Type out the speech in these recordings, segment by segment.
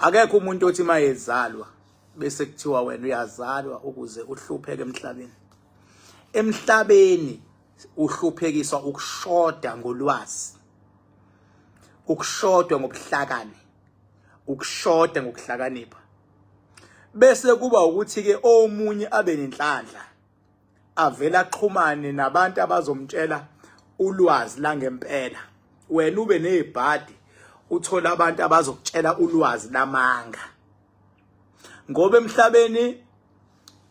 Akekho umuntu othi mayezalwa bese kuthiwa wena uyazalwa ukuze uhlupheke emhlabeni. Emhlabeni uhluphekiswa ukushoda ngolwazi, ukushoda ngobuhlakani, ukushoda ngokuhlakanipha. Bese kuba ukuthi ke omunye abe nenhlanhla avele axhumane nabantu abazomtshela ulwazi langempela. Wena ube nezibhadi uthola abantu abazokutshela ulwazi lamanga. Ngoba emhlabeni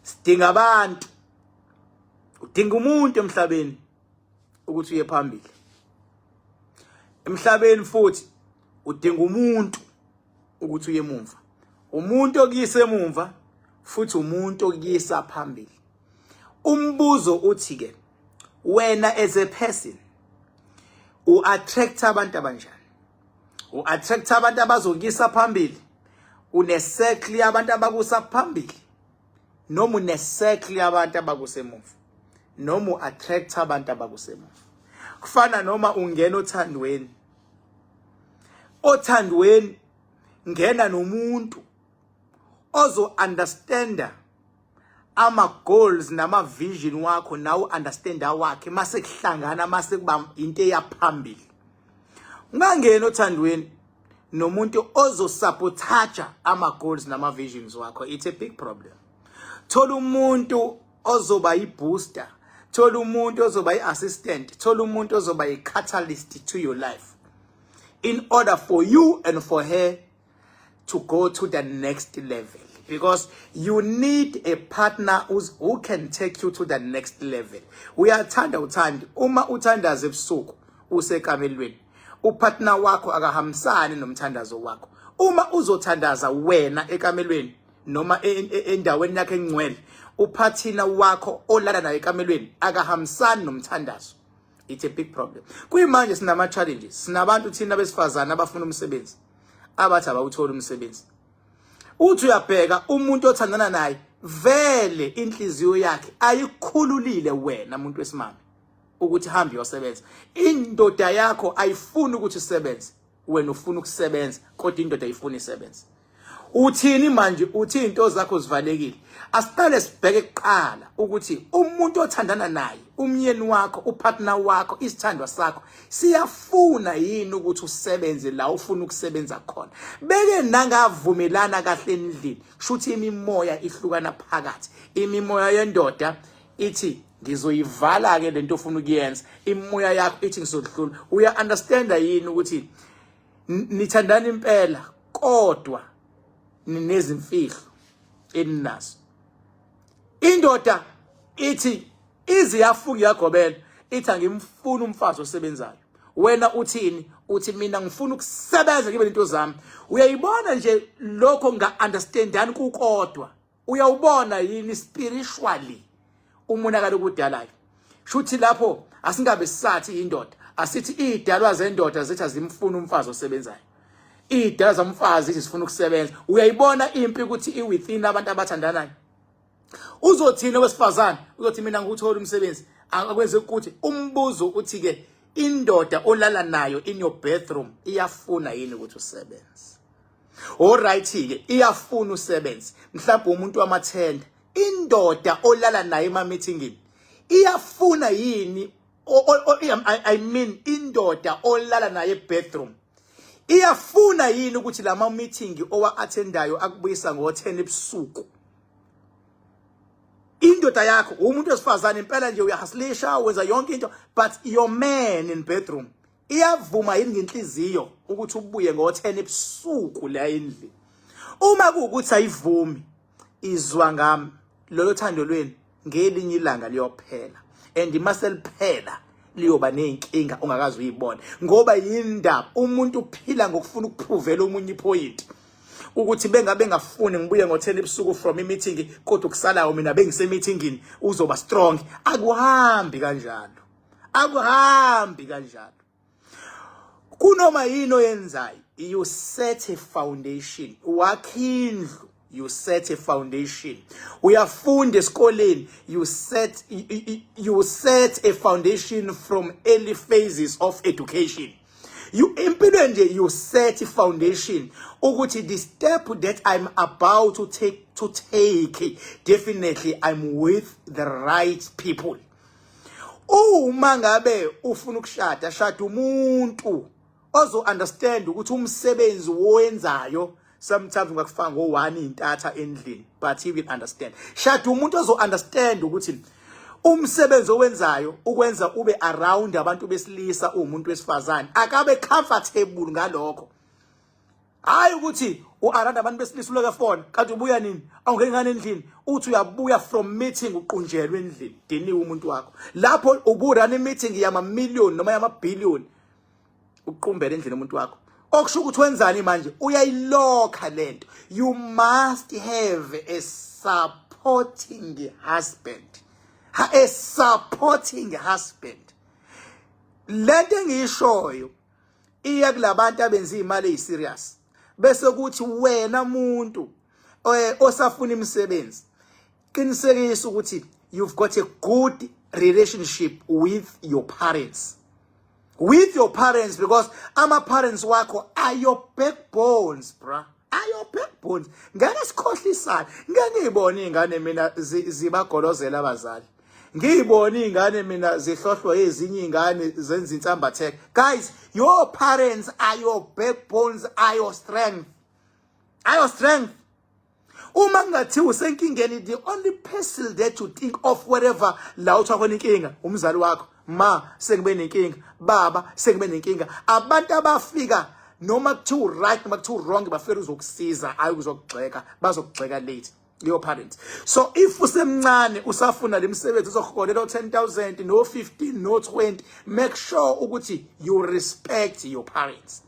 sidinga abantu, udinga umuntu emhlabeni ukuthi uye phambili. Emhlabeni futhi udinga umuntu ukuthi uye emumva, umuntu okuyisa emumva futhi umuntu okuyisa phambili. Umbuzo uthi ke, wena as a person u-attract abantu abanjani? U-attract abantu abazokuyisa phambili? Une-circle yabantu abakusa phambili noma une-circle yabantu abakusemuva, noma u-attract abantu abakusemuva? Kufana noma ungena othandweni, othandweni ngena nomuntu ozo understanda ama goals nama vision wakho, nawe understand awakhe, mase kuhlangana, mase kuba into eyaphambili. Ungangena othandweni nomuntu ozosabotage ama goals nama visions wakho, it's a big problem. Thola umuntu ozoba i-booster, thola umuntu ozoba i-assistant, thola umuntu ozoba i-catalyst to your life in order for you and for her to go to the next level, because you need a partner who can take you to the next level. Uyathanda uthandi, uma uthandaza ebusuku usekamelweni, upartner wakho akahambisani nomthandazo wakho. Uma uzothandaza wena ekamelweni noma endaweni yakhe engcwele, upartner wakho olala naye ekamelweni akahambisani nomthandazo, it's a big problem. Kuyimanje sinama challenges, sinabantu thina besifazana abafuna umsebenzi abathi abawuthola umsebenzi. Uthi uyabheka umuntu othandana naye, vele inhliziyo yakhe ayikhululile wena muntu wesimame ukuthi hambe uyosebenza. Indoda yakho ayifuni ukuthi usebenze, wena ufuna ukusebenza, kodwa indoda ayifuni isebenze. Uthini manje? Uthi into zakho zivalekile. Asiqale sibheke kuqala ukuthi umuntu othandana naye, umyeni wakho, upartner wakho, isithandwa sakho, siyafuna yini ukuthi usebenze la ufuna ukusebenza khona. Beke nangavumelana kahle endlini, shuthi imimoya ihlukana phakathi. Imimoya yendoda ithi ngizoyivala ke lento ofuna ukuyenza, imimoya yakho ithi ngizodlula. Uya understanda yini ukuthi nithandana impela kodwa ninezimfihlo eninazo? Indoda ithi ize yafunga yagobela, ithi angimfuni umfazi osebenzayo. Wena uthini? Uthi mina ngifuna ukusebenza ngibe nento zami. Uyayibona nje lokho nga understandani kukodwa? Uyawubona yini spiritually umonakalo okudalayo? Shuthi lapho asingabe sisathi indoda, asithi idalwa zendoda zithi azimfuni umfazi osebenzayo, idalwa zomfazi zithi zifuna ukusebenza. Uyayibona impi ukuthi i-within abantu abathandanayo? Uzothini owesifazane? Uzothi mina ngikuthola umsebenzi akwenze ukuthi. Umbuzo uthi ke, indoda olala nayo in your bathroom iyafuna yini ukuthi usebenze? Alright ke, iyafuna usebenze, mhlawumbe umuntu wamathenda. Indoda olala naye ema meetingini iyafuna yini? I mean, indoda olala naye bathroom iyafuna yini ukuthi lama meeting owa attendayo akubuyisa ngo10 ebusuku? Indoda yakho, umuntu wesifazane impela nje, uyahustlisha, wenza yonke into, but your man in bedroom iyavuma yini ngenhliziyo ukuthi ubuye ngo10 ebusuku la endlini? Uma kuwukuthi ayivumi, izwa ngami, lolo thando lwenu ngelinye ilanga liyophela, and mase liphela liyoba nezinkinga ongakaze uyibone. Ngoba yindaba umuntu uphila ngokufuna ukuprovela omunye ipoint ukuthi bengabe ngafuni ngibuye ngo10 ebusuku from i-meeting, kodwa kusalayo mina bengisemeetingini, uzoba strong. Akuhambi kanjalo, akuhambi kanjalo. Kunoma yini oyenzayo, you set a foundation. Wakha indlu, you set a foundation. Uyafunda esikoleni, you set a foundation from early phases of education. You empilweni nje you set foundation ukuthi the step that I'm about to take, definitely I'm with the right people. Uma ngabe ufuna ukushada, shada umuntu ozo understand ukuthi umsebenzi wowenzayo sometimes ungakufaka ngo-1 intatha endlini, but he will understand. Shada umuntu ozo understand ukuthi umsebenzi owenzayo ukwenza ube around abantu besilisa, umuntu wesifazane akabe comfortable ngalokho. Hayi ukuthi u-around abantu besilisa, uloke phone, kanti ubuya nini, awungeni ngane endlini, uthi uyabuya from meeting uqunjelwe endlini, diniwe umuntu wakho. Lapho ubu-run meeting yama million noma yama billion, uqumbele endlini umuntu wakho. Okusho ukuthi wenzani manje? Uyayilokha lento. You must have a supporting husband, a supporting husband. Lento engiyishoyo iya kulabantu abenza imali eziserious, bese kuthi wena muntu osafuna imisebenzi, qinisekisa ukuthi you've got a good relationship with your parents, because ama parents wakho are your backbones, bra, are your backbones. Ngeke sikhohlisane. Ngeke ngiyibone ingane mina zibagolozela abazali, ngiyibone ingane mina zihlohlwa ezinye ingane zenza insambatheka. Guys, your parents are your backbones, are your strength, are your strength. Uma kungathiwa usenkingeni, the only person that you think of wherever la uthiwa khona inkinga, umzali wakho. Ma sekube nenkinga, baba sekube nenkinga, abantu abafika noma kuthiwa right noma kuthiwa wrong, bafika uzokusiza, hayi uzokugxeka. Bazokugxeka late, your parents. So if usemncane, usafuna lemsebenzi uzoholela 10,000 no 15 no 20, make sure ukuthi you respect your parents.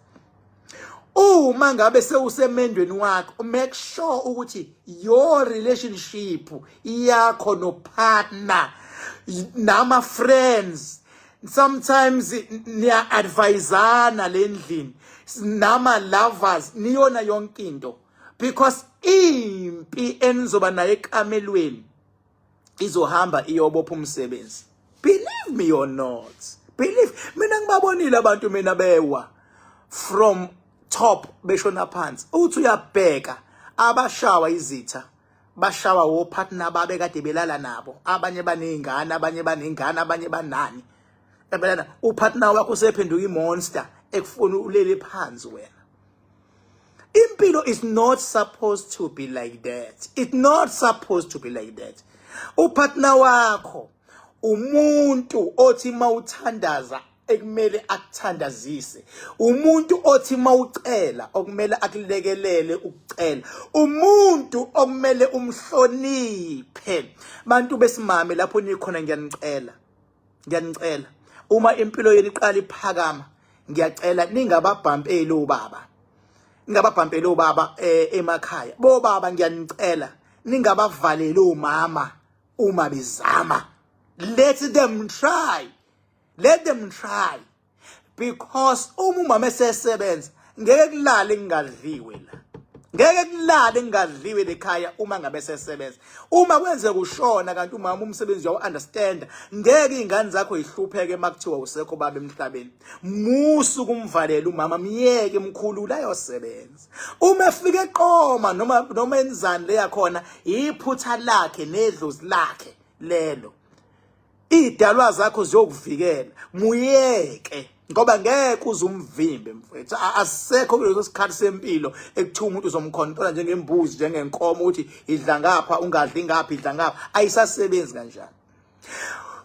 Uma ngabe sewusemendweni wakho, make sure ukuthi your relationship yakho no partner nama friends, sometimes niya advisana lendlini, nama lovers, niyona yonke into, because impi enizoba nayo ekamelweni izohamba iyobopha umsebenzi. Believe me or not, believe mina, ngibabonile abantu mina bewa from top beshona phansi. Uthi uyabheka, abashawa izitha, bashawa wopartner babe kade belala nabo, abanye banezingane, abanye banengane, abanye banani ebelana. Upartner wakho usephenduka imonster ekufuna ulele phansi wena. Impilo is not supposed to be like that. It's not supposed to be like that. Upartner wakho umuntu othi mawuthandaza ekumele akuthandazise, umuntu othi mawucela okumele akulekelele ukucela, umuntu okumele umhloniphe. Bantu besimame, lapho nikhona, ngiyanicela, ngiyanicela, uma impilo yenu iqala iphakama, ngiyacela ningababhampeli obaba, ningababhampeli obaba emakhaya. Bobaba, ngiyanicela ningabavaleli omama uma bezama. Let them try, let them try, because uma umama esesebenza, ngeke kulale kungadliwe la, ngeke kulale kungadliwe lekhaya uma ngabe sesebenza. Uma kwenzeka ushona kanti umama umsebenzi uyawu understand, ngeke izingane zakho ihlupheke makuthiwa usekho baba emhlabeni. Musu kumvalela umama, myeke, mkhulula ayosebenza. Uma efika eqoma noma enzani leyakhona, iphutha lakhe nedlozi lakhe lelo, idalwa zakho ziyokuvikela. Muyeke, ngoba ngeke uze umvimbe, mfethu. Asisekho kuleso sikhathi sempilo ekuthiwa umuntu uzomkhontrola njengembuzi, njengenkomo, ukuthi idla ngapha, ungadli ngapha, idla ngapha. Ayisasebenzi kanjani.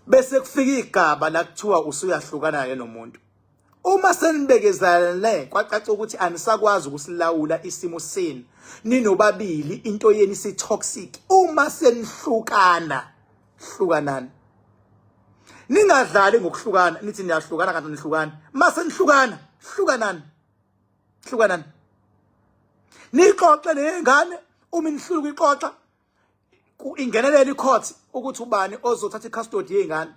Bese kufika igaba la kuthiwa usuyahlukana ke nomuntu. Uma senibekezane kwacaca ukuthi anisakwazi ukusilawula isimo senu ninobabili, into yeni isi toxic, uma senihlukana, hlukanani. Ningadlali ngokuhlukana, nithi niyahlukana kanti nihlukana. Mase nihlukana, hlukanani, hlukanani, nixoxe lengane. Uma nihlula ukuxoxa, ingenelela icourt ukuthi ubani ozothatha icustody yezingane.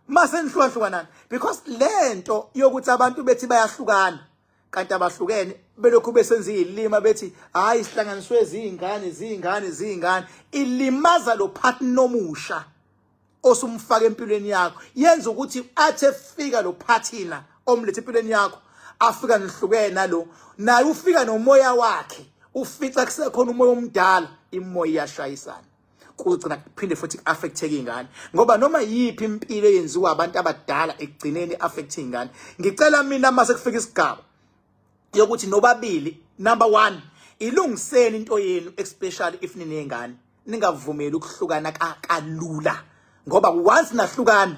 Mase nihlukahlukanani, because lento yokuthi abantu bethi bayahlukana kanti abahlukene, belokhu besenza izilima, bethi hayi, sihlanganiswe zingane, zingane, zingane, ilimaza lo partner omusha osumfaka empilweni yakho. Yenza ukuthi athi efika lo partner omlethe empilweni yakho afika nihlukene nalo, naye ufika nomoya wakhe, ufica kusekhona umoya omdala, imoya iyashayisana, kugcina kuphinde futhi ku-affecteke ingane, ngoba noma yiphi impilo eyenziwa abantu abadala ekugcineni i-affect ingane. Ngicela mina mase kufika isigaba yokuthi nobabili, number 1, ilungiseni into yenu, especially if ninengane, ningavumeli ukuhlukana kalula, ngoba once nahlukana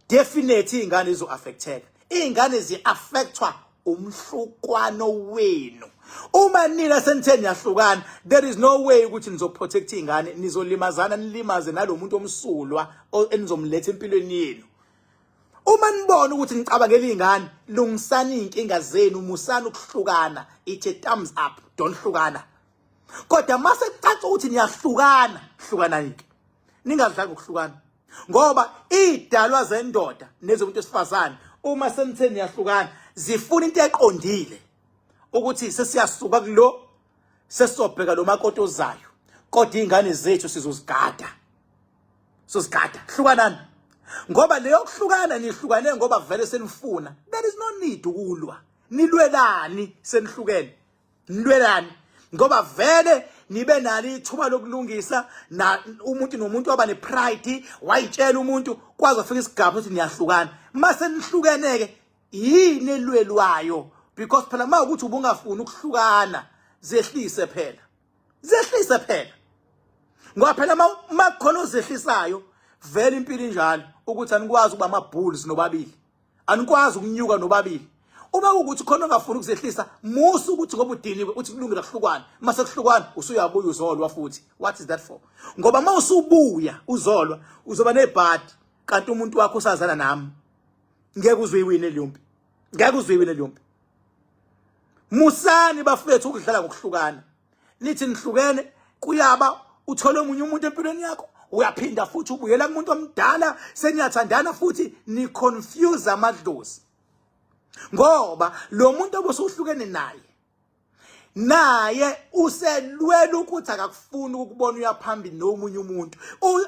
definitely ingane izo affecteka. Ingane zi affectwa umhlukwano wenu. Uma nina senithe niyahlukana, there is no way ukuthi nizoprotect ingane, nizolimazana, nilimaze nalomuntu omsulwa enizomletha empilweni yenu. Uma nibona ukuthi nicabangela izingane, lungisani izinkinga zenu, musani ukuhlukana. It's a thumbs up, don't hlukana. Kodwa mase kucaca ukuthi niyahlukana, hlukanani ke, ningadlali ngokuhlukana, ngoba idalwa zendoda nezomuntu wesifazane uma senithe niyahlukana zifuna into eqondile, ukuthi sesiyasuka kulo, sesobheka lo makoti ozayo, kodwa izingane zethu sizozigada, sizigada. Hlukanani, ngoba leyo kuhlukana nihlukane ngoba vele senifuna, there is no need ukulwa. Nilwelani senihlukene? Nilwelani? Ngoba vele nibe nalo ithuba lokulungisa, na umuntu nomuntu waba nepride, wayitshela umuntu, kwaze wafika isigaba ukuthi niyahlukana. Mase nihlukene ke, yini elwelwayo? Because phela uma ukuthi ubungafuni ukuhlukana, zehlise phela, zehlise phela, ngoba phela uma kukhona ozehlisayo, vele impilo injalo ukuthi anikwazi ukuba ama-bulls nobabili, anikwazi ukunyuka nobabili. Uma kuwukuthi khona ongafuni ukuzehlisa, musa ukuthi ngoba udiniwe uthi kulungile kuhlukwane. Uma sekuhlukwana usuyabuya uzolwa futhi, what is that for? Ngoba uma usubuya uzolwa, uzoba nebhadi, kanti umuntu wakho usazana nami, ngeke uze uyiwine leyo mpi, ngeke uze uyiwine leyo mpi. Musani bafethu ukudlala ngokuhlukana. Nithi nihlukene, kuyaba uthole omunye umuntu empilweni yakho, uyaphinda futhi ubuyela kumuntu omdala, seniyathandana futhi, ni confuse amadlozi, ngoba lo muntu obusuhlukene naye uselwela ukuthi akakufuni ukubona uyaphambili nomunye umuntu.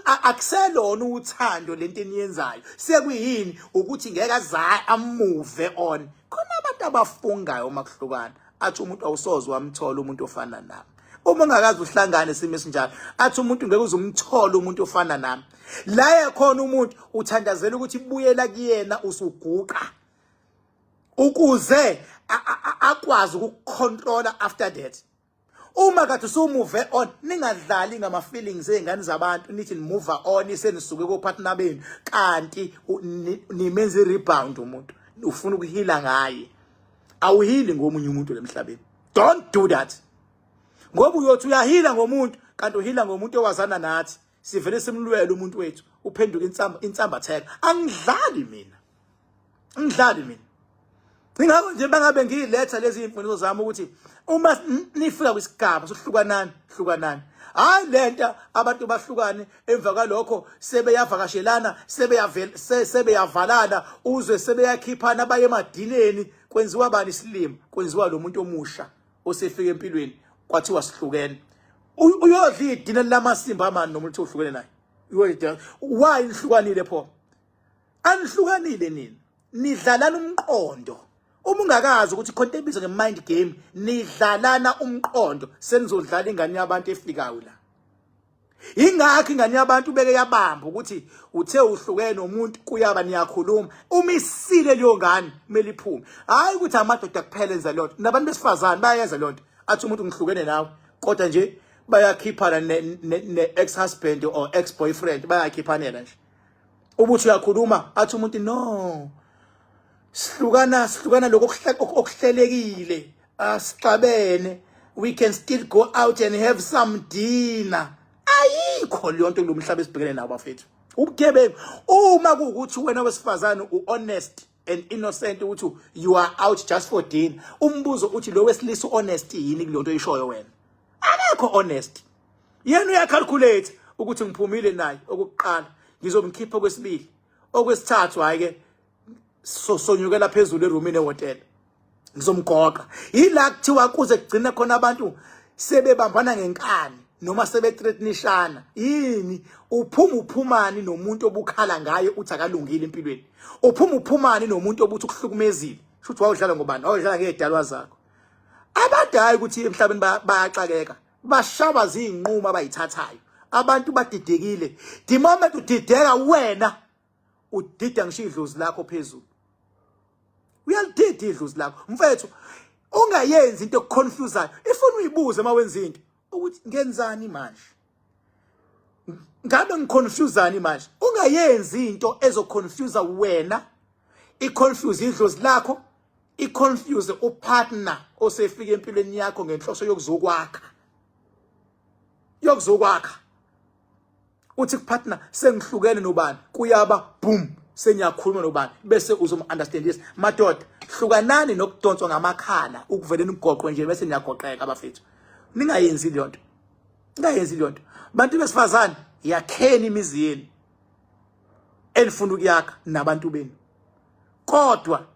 Akuselona uthando lento eniyenzayo, sekuyini ukuthi ngeke azaye amove on. Khona abantu abafungayo uma kuhlukana, athi umuntu awusoze wamthola umuntu ofana nami. Uma ungakaze uhlangane isimo esinjalo, athi umuntu ngeke uze umthole umuntu ofana nami. La ekhona umuntu uthandazela ukuthi buyela kuyena, usuguqa ukuze akwazi ukucontrola after that. Uma kade usumove on, ningadlali ngama feelings ezingane zabantu, nithi nimove on, senisuke ko partner benu, kanti nimenza rebound umuntu, ufuna ukuheala ngaye. Awuheali ngomunye umuntu lemhlabeni, don't do that, ngoba uyothi uyaheala ngomuntu, kanti uheala ngomuntu owazana nathi. Sivele simlwele umuntu wethu, uphenduka insamba insambatheka. Angidlali mina, angidlali mina. Ingakho nje bangabe ngiyiletha lezi imfundiso zami ukuthi uma nifika kwisigaba sokuhlukanani, hlukanani. Hayi lento abantu bahlukane, emva kwalokho sebeyavakashelana, sebeyavela, sebeyavalana, uzwe sebeyakhiphana, baye emadineni. Kwenziwa bani isilima? Kwenziwa lo muntu omusha osefika empilweni kwathiwa sihlukene. Uyodla idina lamasimba amani nomuntu ohlukene naye? Uyodla. Why nihlukanile pho? Anihlukanile nina, nidlalana umqondo. Uma ungakazi ukuthi khona ebizwa nge-mind game, nidlalana umqondo, senizodlala ingane yabantu efikayo la. Ingakho ingane yabantu beke yabamba ukuthi uthe uhlukene nomuntu, kuyaba niyakhuluma, uma isile leyo ngane kumele iphume. Hayi ukuthi amadoda kuphela enza leyo nto, nabantu besifazane bayenza leyo nto, athi umuntu ngihlukene nawe, kodwa nje bayakhiphana ne-ex husband or ex boyfriend, bayakhiphanela nje. Ubuthi uyakhuluma, athi umuntu no, sihlukana, sihlukana lokho okuhlelekile, asixabene, we can still go out and have some dinner. Ayikho leyo nto kulomhlaba esibhekene nawo bafethu, ubugebengu. Uma kuwukuthi wena wesifazane u-honest and innocent ukuthi you are out just for dinner, umbuzo uthi lo wesilisa honest yini kulonto oyishoyo wena? Akekho honest. Yena uyacalculate ukuthi ngiphumile naye okokuqala, ngizomkhipha okwesibili, okwesithathu, hayi ke, so sonyukela phezulu erumini ehotela, ngizomgoqa. Yila kuthiwa kuze kugcine khona abantu sebebambana ngenkani. Noma sebethreatenishana yini? Uphuma uphumani nomuntu obukhala ngaye uthi akalungile empilweni? Uphuma uphumani nomuntu obuthi ukuhlukumezile? Shuthi wawudlala ngobani? Wawudlala ngezidalwa zakho. Abadayi ukuthi emhlabeni bayaxakeka, bashawa zinqumo abayithathayo. Abantu badidekile. The moment udideka wena, udida ngisho idlozi lakho phezulu. Uyalidida idlozi lakho, mfethu. Ungayenzi into ekuconfusayo. Ifuna uyibuze uma wenza into ukuthi ngenzani manje, ngabe ngiconfusani manje. Ungayenzi into ezoconfuse wena, iconfuse idlozi lakho, iconfuse upartner osefika empilweni yakho ngenhloso yokuzokwakha. Uthi kupartner, "Sengihlukene nobani," kuyaba boom, sengiyakhuluma nobani, bese uzom understand. Yes, madoda, hlukanani nokudonswa ngamakhala, ukuvele nigoqwe nje bese niyagoqeka. Abafethu, ningayenzi leyo nto, ningayenzi leyo nto. Bantu besifazane, yakheni imizi yenu enifuna ukuyakha nabantu benu, kodwa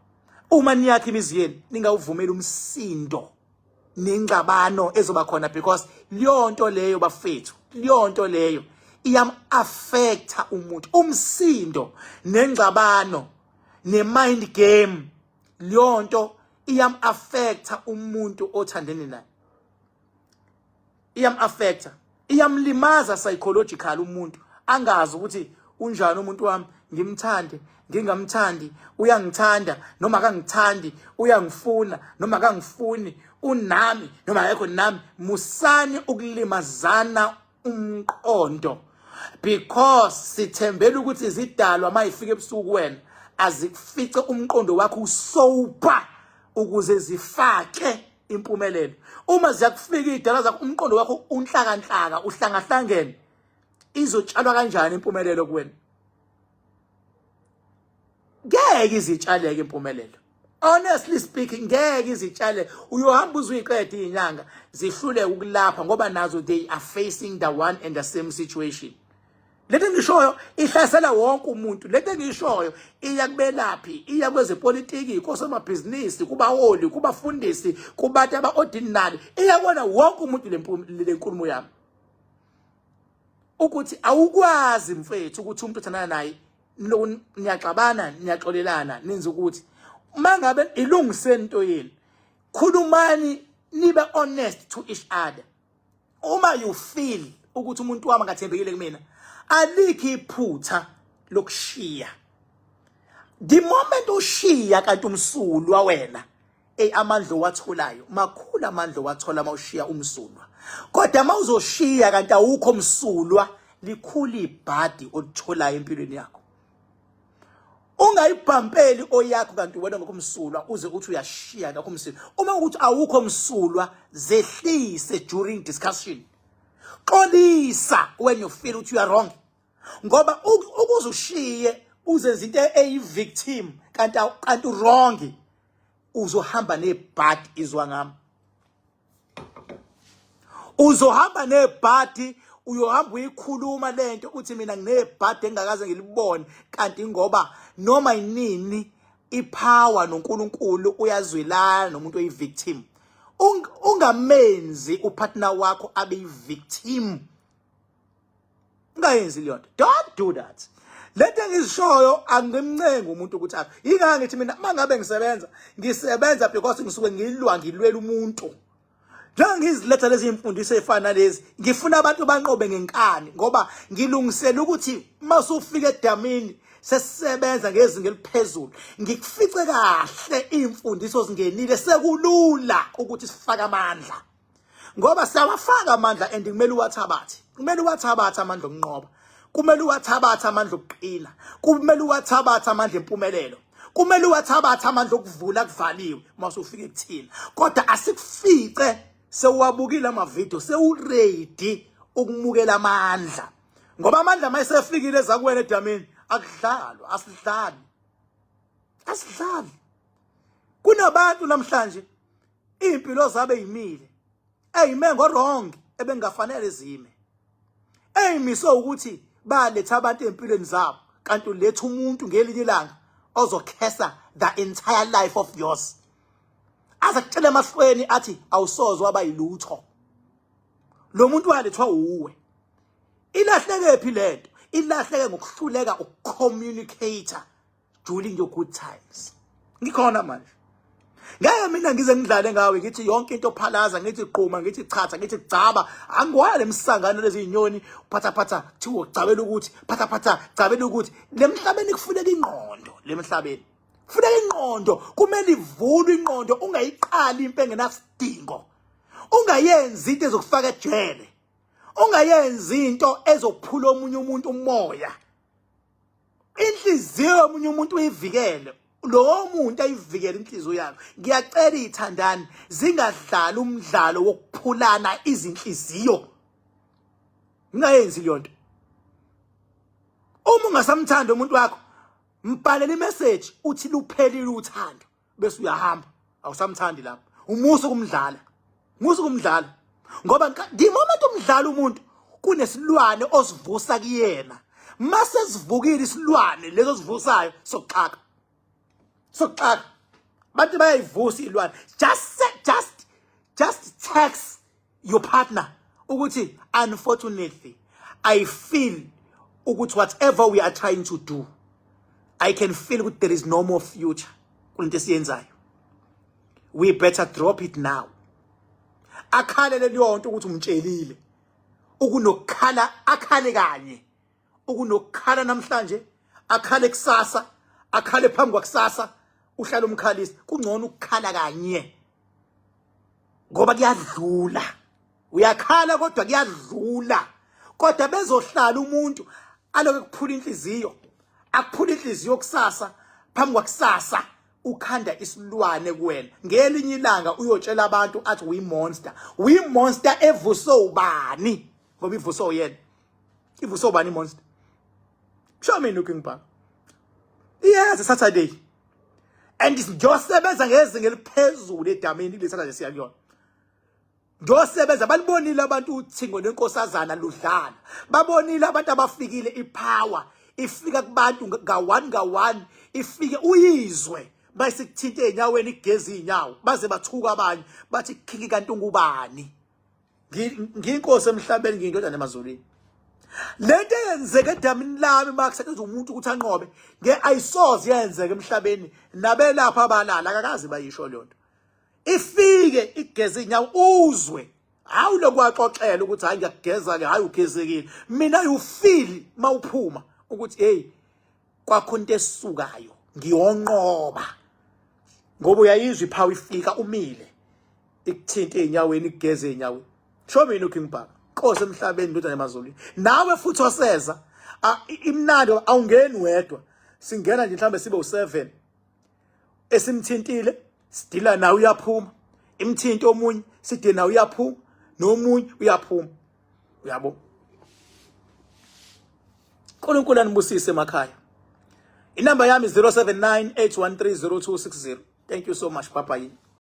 uma niyakha imizi yenu, ningawuvumeli umsindo nengxabano ezoba khona, because leyo nto leyo, bafethu, leyo nto leyo iyam-affecta umuntu. Umsindo nengxabano ne-mind game, leyo nto iyam-affecta umuntu othandene naye, iyam-affecta, iyamlimaza psychological umuntu, angazi ukuthi unjani umuntu wami, ngimthande, ngingamthandi, uyangithanda noma akangithandi, uyangifuna noma akangifuni, unami noma akekho nami. Musani ukulimazana umqondo, because sithembela ukuthi izidalwa mayifika ebusuku wena azikufice umqondo wakho usober ukuze zifake impumelelo. Uma ziyakufika izidalwa zakho umqondo wakho unhlakanhlaka, uhlangahlangene, izotshalwa kanjani impumelelo kuwena? Ngeke izitshaleke impumelelo. Honestly speaking, ngeke izitshale. Uyohamba uzuyiqeda izinyanga, zihluleke ukulapha, ngoba nazo they are facing the one and the same situation. Lento engishoyo ihlasela wonke umuntu. Lento engishoyo iya kubelaphi, iya kwezepolitiki, kosomabhizinisi, kubaholi, kubafundisi, kubantu aba-ordinary, iya kuwona wonke umuntu le nkulumo yami, ukuthi awukwazi, mfethu, ukuthi umuntu othandana naye niyaxabana, niyaxolelana, nenza ukuthi mangabe ilungiseni into yenu, khulumani, nibe honest to each other. Uma you feel ukuthi umuntu wami akathembekile kumina, alikho iphutha lokushiya. The moment ushiya kanti umsulwa wena, ey, amandla owatholayo makhulu, amandla owathola mawushiya umsulwa. Kodwa mawuzoshiya kanti awukho msulwa, likhulu ibhadi olitholayo empilweni yakho. Ungayibhampeli oyakho kanti wena ngokumsulwa, uze uthi uyashiya ngakho umsulwa. Uma ukuthi awukho msulwa, zehlise during discussion, xolisa when you feel ukuthi you are wrong, ngoba ukuze ushiye uzenza into eyi-victim kanti wrong, uzohamba nebhadi. Izwa ngami, uzohamba nebhadi. Uyohamba uyikhuluma lento, uthi mina nginebhadi engakaze ngilibone, kanti ngoba noma yinini ipower noNkulunkulu uyazwelana nomuntu oyivictim. Ungamenzi upartner wakho abe yivictim, ungayenzi leyo nto. Don't do that. Lento engizishoyo, angimncengi umuntu ukuthi akho yingaka. Ngithi mina mangabe ngisebenza, ngisebenza because ngisuke ngilwa, ngilwela umuntu. Njengoba ngiziletha lezi imfundiso ezifana nalezi, ngifuna abantu banqobe ngenkani, ngoba ngilungisela ukuthi masufika edamini sesisebenza ngezinga eliphezulu, ngikufice kahle imfundiso zingenile, sekulula ukuthi sifake amandla, ngoba siyawafaka amandla and kumele uwathabathe. Kumele uwathabathe amandla okunqoba, kumele uwathabathe amandla okuqina, kumele uwathabathe amandla empumelelo, kumele uwathabathe amandla okuvula kuvaliwe uma usufika ekuthina. Kodwa asikufice sewuwabukile amavidiyo, sewuready ukumukela amandla, ngoba amandla uma esefikile ezakuwena edamini, akudlalwa. Asidlali, asidlali. Kunabantu namhlanje impilo zabe yimile, eyime ngo-wrong, ebengafanele zime, eyimiswe ukuthi baletha abantu empilweni zabo, kanti uletha umuntu ngelinye ilanga ozokhesa the entire life of yours, aze kutshela emahlweni athi awusoze waba yilutho. Lo muntu walethwa uwe. Ilahleke phi lento? Ilahleke ngokuhluleka ukucommunicate during your good times. Ngikhona manje. Ngeke mina ngize ngidlale ngawe ngithi yonke into phalaza ngithi qhuma ngithi chatha ngithi gcaba angiwaya lemsangano lezi zinyoni phatha phatha kuthiwa gcabela ukuthi phatha phatha gcabela ukuthi lemhlabeni kufuneka ingqondo lemhlabeni kufuneka ingqondo kumele ivulwe ingqondo ungayiqali impe engenasidingo ungayenzi into ezokufaka ejele ungayenzi into ezophula omunye umuntu umoya inhliziyo yomunye umuntu uyivikele lowo muntu ayivikele inhliziyo yakhe. Ngiyacela ithandani zingadlali umdlalo wokuphulana izinhliziyo, ngingayenzi leyo nto. Uma ungasamthandi umuntu wakho, mbhalele imessage uthi luphelile uthando, bese uyahamba, awusamthandi lapho. Umusa ukumdlala, musa ukumdlala, ngoba the moment umdlala umuntu kunesilwane osivusa kuyena. Mase sivukile isilwane leso sivusayo sokuxaka, sokuxaka. Abantu bayayivusa ilwane. Just text your partner ukuthi unfortunately I feel ukuthi whatever we are trying to do, I can feel ukuthi there is no more future kulento esiyenzayo, we better drop it now. Akhalele leyo nto ukuthi umtshelile, ukunokukhala akhale kanye, ukunokukhala namhlanje akhale kusasa, akhale phambi kwakusasa, uhlala umkhalisa. Kungcono ukukhala kanye ngoba kuyadlula. Uyakhala kodwa kuyadlula. Kodwa bezohlala umuntu aloke kuphula inhliziyo, akuphula inhliziyo kusasa, phambi kwakusasa, ukhanda isilwane kuwena. Ngelinye ilanga uyotshela abantu athi uyi-monster. Uyi-monster evuswe ubani? Ngoba ivuswe uyena. Ivuswe ubani i-monster? Show me looking back. Yes, Saturday and ngiyosebenza ngezinga eliphezulu edamini kule Saturday siya kuyona. Ngiyosebenza. Balibonile abantu uthingo lwenkosazana ludlala, babonile abantu abafikile, ipower ifika kubantu nga-one nga-one, ifike uyizwe bayisikuthinte ey'nyaweni, igeza iy'nyawo, baze bathuka abanye bathi khiki kanti ungubani? Ngiyinkosi emhlabeni, ngiyindodana emazulwini. Lento eyenzeka edamini lami makusetshenziswa umuntu ukuthi anqobe nge ayisoze yenzeka emhlabeni. Nabelapha abalala akakaze bayisho leyo nto. Ifike igeze inyawo uzwe, hawu lokwaxoxela ukuthi hayi ngiyakugeza ke, hayi ugezekile. Mina you feel mawuphuma ukuthi hey, kwakho into esukayo, ngiyonqoba, ngoba uyayizwa iphawu ifika umile, ikuthinte ey'nyaweni, ikugeze ey'nyaweni. Sho mina uKing Bhaka, Nkosi emhlabeni, ndodana emazulwini. Nawe futhi oseza imnandi, awungeni wedwa, singena nje mhlawumbe sibe u7 esimthintile, sidila nawe uyaphuma, imthinto omunye side nawe uyaphuma, nomunye uyaphuma, uyabo. uNkulunkulu anibusise emakhaya. Inamba yami 079 813 0260. Thank you so much. Bye bye.